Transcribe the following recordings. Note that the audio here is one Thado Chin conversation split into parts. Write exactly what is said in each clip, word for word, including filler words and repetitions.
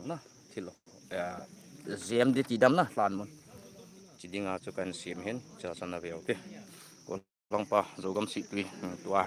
na, thil, eh, jem di ti dam na, lhan mun. Chi dinga chu kan sem hin, cha cha na veu te. Kon lang pa, Zogam Sittwe, hmm, tua.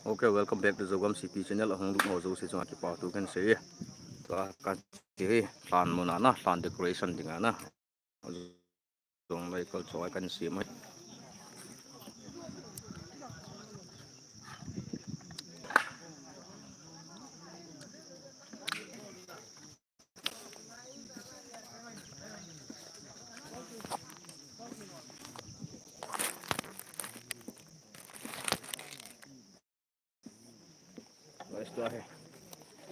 Okay, welcome back to Zogam Sittwe channel. Ahung lut ho jouse chunga kipa thu kan sei. Tua kan sei hi lhan mun a na, lhan decoration dinga na. Zong lai kal choi kan sem ahi. Guys, tua hi.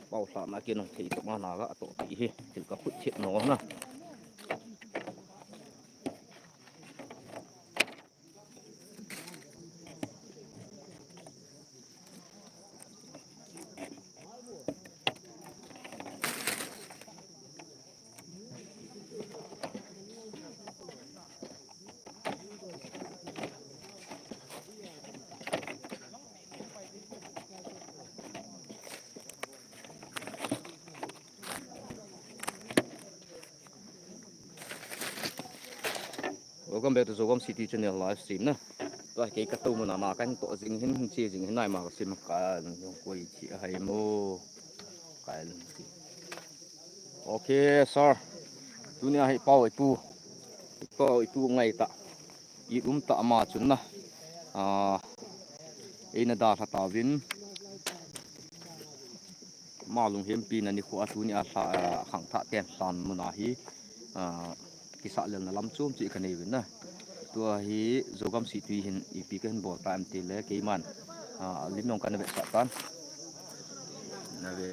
Pau lhahna kinung thei tum a na ga toh ti hi. Thil ka khut chet nom na. Welcome back to Zogam Sittwe channel live stream na. Tua kei ka tou mun a na kan toh jing hin, hin che jing hin nai ma ka sim kan koi chi hai mo. Kan ti. Okay, sir. Tunia hi pau ipu. Pau ipu ngai ta. I um ta ama chun na. Ah, eina dalha tauvin. Ama lunghempi na nikho a tunia lha, ah, khangthah ten lhan mun a hi, ah, kisah lelna lam chom cheh ka nei uvin na. Tua hi Zogam Sittwe hin ipi ka hin bol ta em ti le keiman, ah, lim jong kana vetsah tan. Na ve.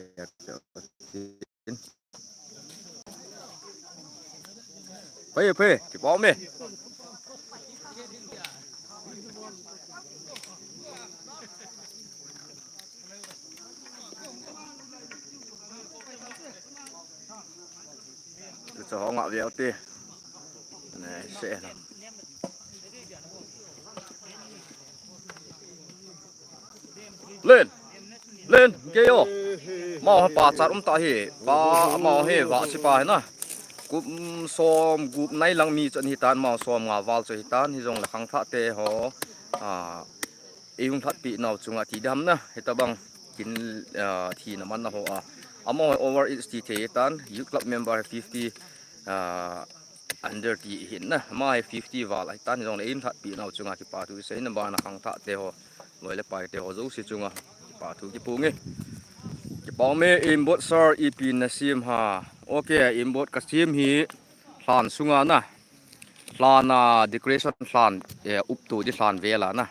Phei, phei, kipa um e. Chu chu ho ngah veu te. Nei, se lam. Len. Len, kei o. Amau hi pachat um tah hi. Pa, amau hi vah sipa hi na. Kum som gup nai lang mi chu ahi tan, amau som nga val chu ahi tan, hijongle khangthah te ho. Ah, eihung lhatpi nau chunga ti dam na. Hitabang kin, ah, thina manna ho a. Amau hi over age ti thei tan, youth club member fifty, ah, under ti hin na, ama hi fifty val ahi tan, hijongle eihung lhatpi nau chunga kipa thu kisei na, bana khangthah te ho, loi le pai te ho jouse chunga kipa thu kipu nge. Kipa um e, Imbot sir, ipi na sem ham. Okay, Imbot ka sem hi lhan sunga na. Lhan a decoration lhan, eh, up tu di lhan vel a na.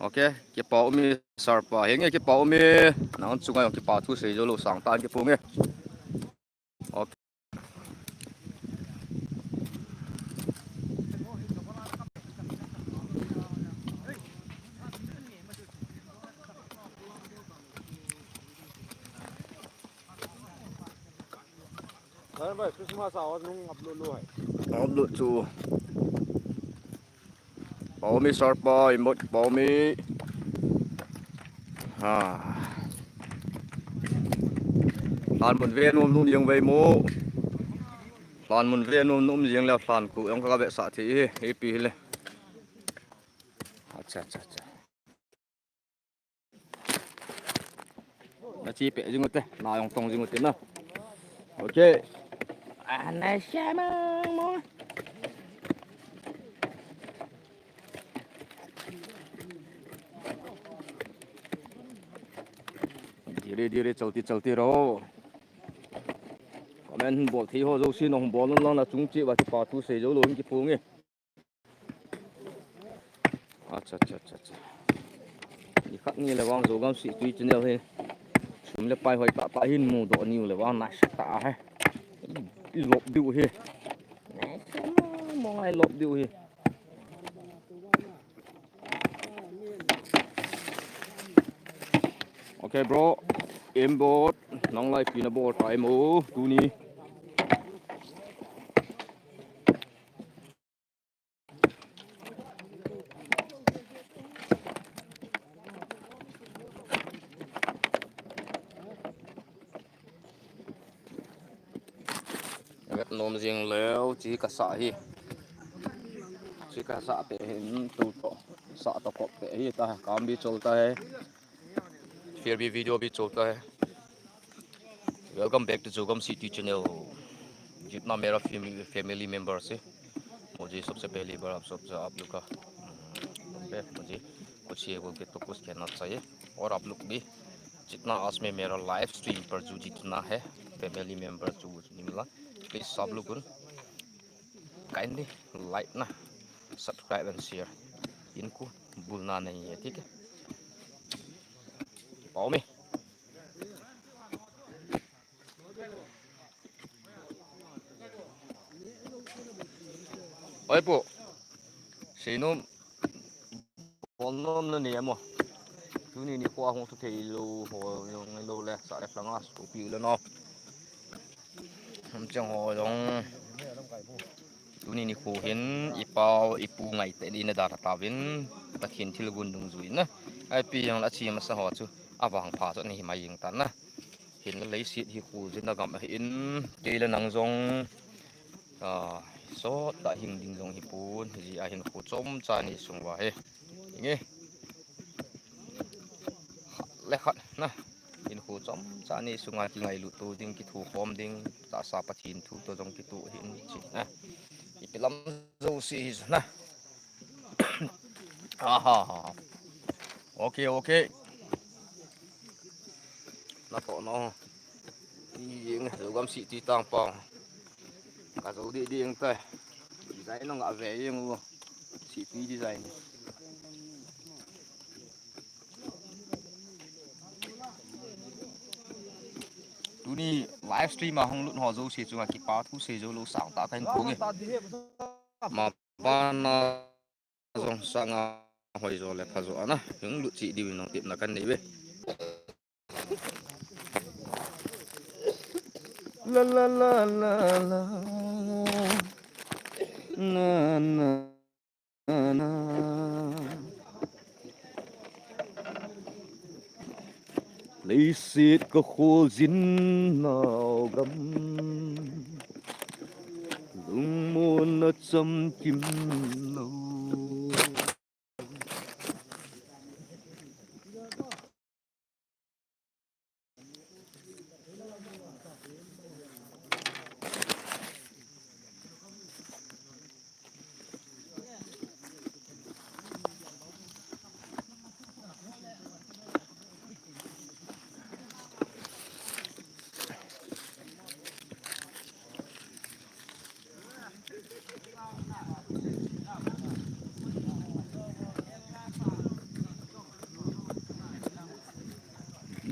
Okay, kipa um e sir pa. Henge kipa um e. Nang chunga jong kipa thu sei jou lou sang tah in kipu nge. Okay. Sir, bhai, Christmas a nung upload lou hai. Upload chu. Kipa um e sir pa, Imbot kipa um e. Ha. Lhan mun ve nom nom jeng ve mo. Lhan mun ve nom nom jeng le lhan khu jong ka vetsah thei hi, ipi hile. Acha, acha, acha. Na chi pe jing u te, na jong tong jing u te na. Okay. Ah, na sha ma mo. Dire, dire, chalti, chalti raho. Comment bol thei ho jouse nahung bol un lang, na chung cheh uva kipa thu sei jou lou in kipu nge. Acha, acha, acha, acha. Ni Ni le vang Zogam Sihtui channel hi sum le pai hoi tah tah hin mudoh niu le vang nasatah ahi. I lop diu hi. Mo ngai lop diu hi. Okay, bro. Aimbot, nang lai pi na bol tai mo tuni. Vet nom jing leu chi ka sah hi. Chi ka sah te hin tu to. Sah to kop te hi ta. काम भी चलता है। फिर भी वीडियो भी चलता है। Welcome back to Zogam Sihtui channel। जितना मेरा फैमिली फैमिली मेंबर्स है, मुझे सबसे पहली बार आप सबसे आप लोग का, हम्म, पे मुझे कुछ ये बोल के तो कुछ कहना चाहिए। और आप लोग भी जितना आज में मेरा लाइव स्ट्रीम पर जो जितना है फैमिली मेंबर जो नहीं मिला, प्लीज सब लोग काइंडली लाइक ना, सब्सक्राइब एंड शेयर, इनको भूलना नहीं है, ठीक है? पाओ में। Oi pu, seinom, bolnom na nei amo? Tuni nikho a hung thu thei lou ho jong lou le, sa le langa sopi le no. Hum chang ho jong. Tuni nikho hin i pau i pu ngai te ni na da ta vin. Pathen thilgon dungjuiyin na. Ipi jong la chi masa ho chu. Avangpha chu ni hi mai jing tan na. Hinla leiset hi khuljin a gam ahin, kei le nang jong, ah, sot tah hing ding jong hipon, hijeh a hin kho chomcha ni sung uva hi. Nge. Khat le khat na. Hinkho chomcha ni sunga kingailut to ding, kithokhom ding, tahsa Pathen thu to jong kitoh hin chi na. Ipi lam jouse hi na. Aha. Okay, okay. Na to no. Iyeng, Zogam Sihtui tang pa. Ka jo di di eng tai. Design no nga ve eng u. Sihtui design. Tuni live stream a hung lut ho jouse chunga kipa thu sei jou lou sang tah kahin phong e. Ma Bana jong sanga hoi jo le pha jo ana, hung lut chi diu in nong tepna kan nei ve. La la la la la. Na na na. Leiset ka kholjin nau gam, lungmonna chamkim lou.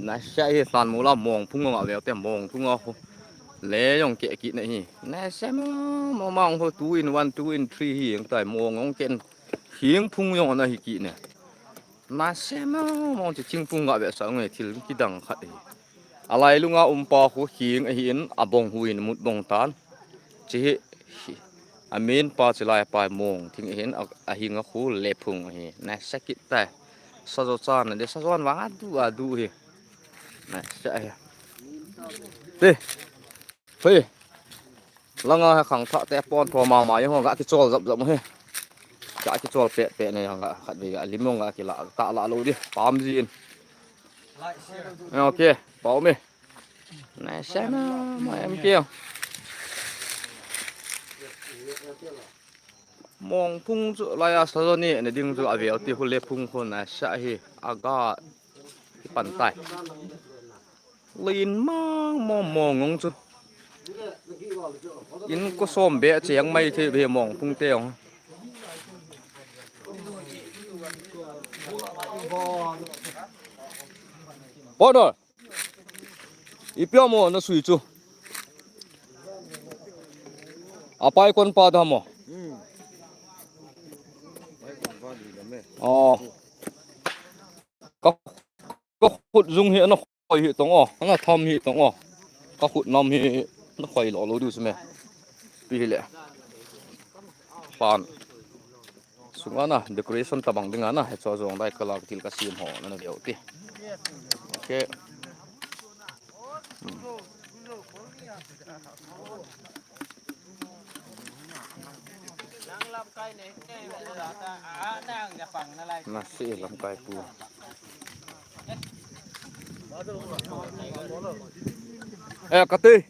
Nasa hi san mula mong phung nga veu te mong phung nga khu. Le jong ke kit na hi. Nasa mo mo mong khu two in one, two in three hi jong tai mong jong ken hing phung jong na hi kit ne. Nasa mo mo chi ching phung nga ve sa nge thil kidang khat hi. Alai lunga um pa khu hing ahin abong huin mut bong tan. Chi hi, hi. Amin pa chi lai pa mong thing ahin a, ahing a khu le phung ahi. Nasa kit tai. Sa jo chan de sa jon vang adu adu hi. Nasa hi. Te. Hoi. Langa ha khang tha te pon tho ma ma jong ga kichol jap jap hi. Ga kichol pe pe ne ga khat ve ga lim jong ga kila ta la lo di. Pam ji in. Okay, pau me. Nasa mo mo em kio. Mong phung chu lai a sa jo ni ne ding chu a veu ti khu le phung khu nasa hi a ga ki pan tai. Lin mang mo mong ngong chu. In ko som be cheng mai the be mong phung te ong. Partner. Ipi amo nasui chu. Apai kon pa damo. Hmm. Oh. Ka, ka khut jung hi ana khoi hi tong o. Ana tham hi tong o. Ka khut nam hi ana khoi lo lo du sime. Pi hi le. Pan. Sunga na decoration tabang dinga na, hicho jong dai color til ka sim ho na na veu ti. Okay. Hmm. Na si lamkai pu. Eh, kati.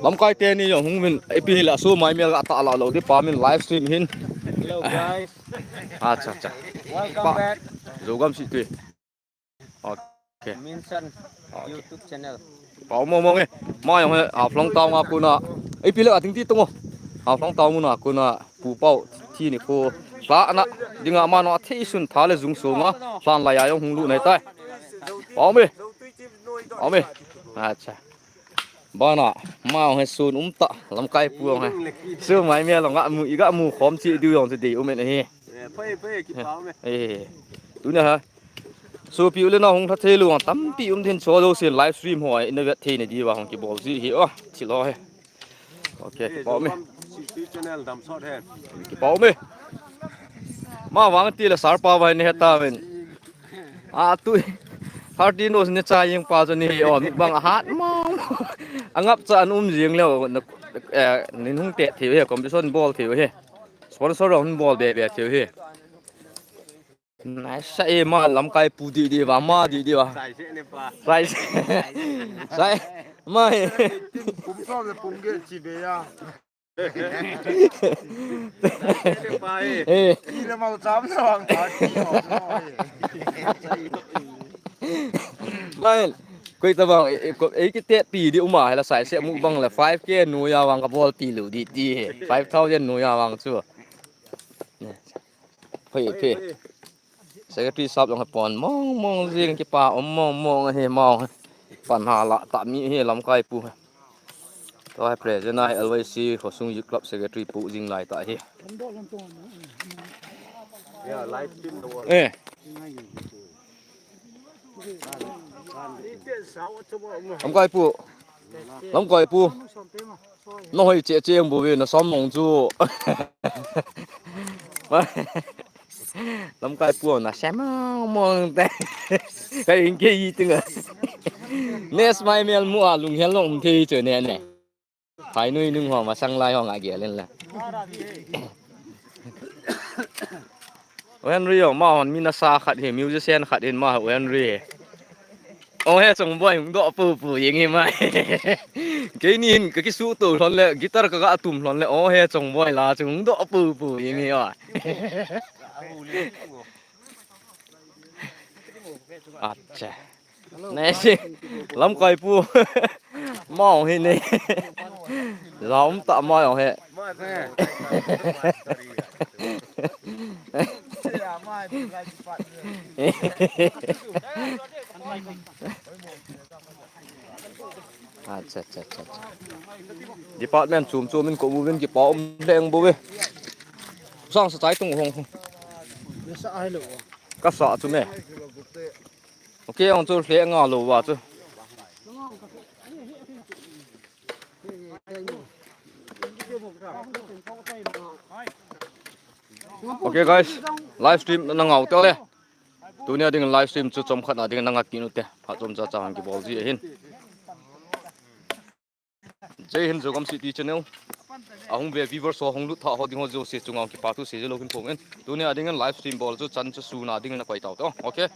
Lamkai teni jong hung vin, ipi hila su mai mel ga ta la lo di pa min live stream hin. Hello, guys. Acha, acha. Welcome back. Jogam si tui. Okay. Minson YouTube channel. Pau mo mo nge. Ma jong he, Haflong town a kona. Ipi le ating ti tung o. Haflong town muna kona. Pu Pau, thi ni ko. Sa na, dinga mano a thi sun tha le jung sunga. San la ya jong hung lu nai tai. Pau me. Pau me. Acha. Bana, ma he sun um ta, lamkai pu he. Su mai me long ga mu, i ga mu khom chi diu jong te dei um en he. Eh, phai, phai, kipau me. Eh. Tuna ha. Sopi u le nao hung lha thei lou, tampi um din cho lou sin live stream ho, i na vet thei na diu va hung kibol ji hi o, chi lo he. Okay, kipau me. Channel dam sot he. Kipau me. Ma vang ti le sar pa vai ne he ta ven. A tu. Thirteen os ne cha yeng pa cho ni he o, mi bang a hat ma. Angap cha an um jing le o, na, eh, nin hung te thei he, competition bol thei he. Sponsor hung bol be be thei he. Nasa e ma lamkai pu di di va ma di di va. Sai se ne pa. Sai se. Sai. Ma e. Kum som le pum ge chi be ya. Sai se ne pa e. Eh. Ki le mau cham na vang pa ki ho. Ma e. Koi ta vang e, e, ko, e ki te pi di uma hela sai se mu bang le five K nu ya vang ka bol ti lu di di. Five thousand nu ya vang chu. Ne. Phei, phei. Secretary sap jong pon mong mong jing kipa um mong mong hi mong. Pan ha la ta mi hi lamkai pu. Toi president a L Y C Khosung Youth Club secretary pu jing lai ta hi. Yeah, live stream the world. Eh. Lamkai pu. Lamkai pu. Na hoi che che ang bu ve na som mong chu. Lamkai pu na sem mong te. Kai in ke yi tinga. Nes mai mel mu a lung hel long ke che ne ne. Phai nui nung ho masang lai ho nga gel in la. O Henry o, ma hon mi nasa khat hi, musician khat hin ma O Henry. O he chong boi hung do pu pu yeng hi ma. Keini hin ka kisu to lhon le, guitar ka ga tum lhon le, o he chong boi la chung do pu pu yeng hi o. Acha. Nei si lamkai pu. Mau hi nei. Lam ta mai he. Acha, acha, acha, acha. Department chum chum in ko bu vin kipa um leng bu ve. Sang sa chai tung hong. Ka sa chu me. Okay, ang chu hle nga lo wa chu. Okay guys, live stream na ngau te le. Tunia ding live stream chu chomkhat na ding na nga kinu te. Pha chom cha cha hang kibol ji ahin. Jai Hind Zogam City Channel. Ahung ve viewers ho, hung lut tha ho ding ho jouse chunga kipa thu seijou lou hin phong in. Tunia ding live stream bol chu chan chu suna ding na koi tau to. Okay.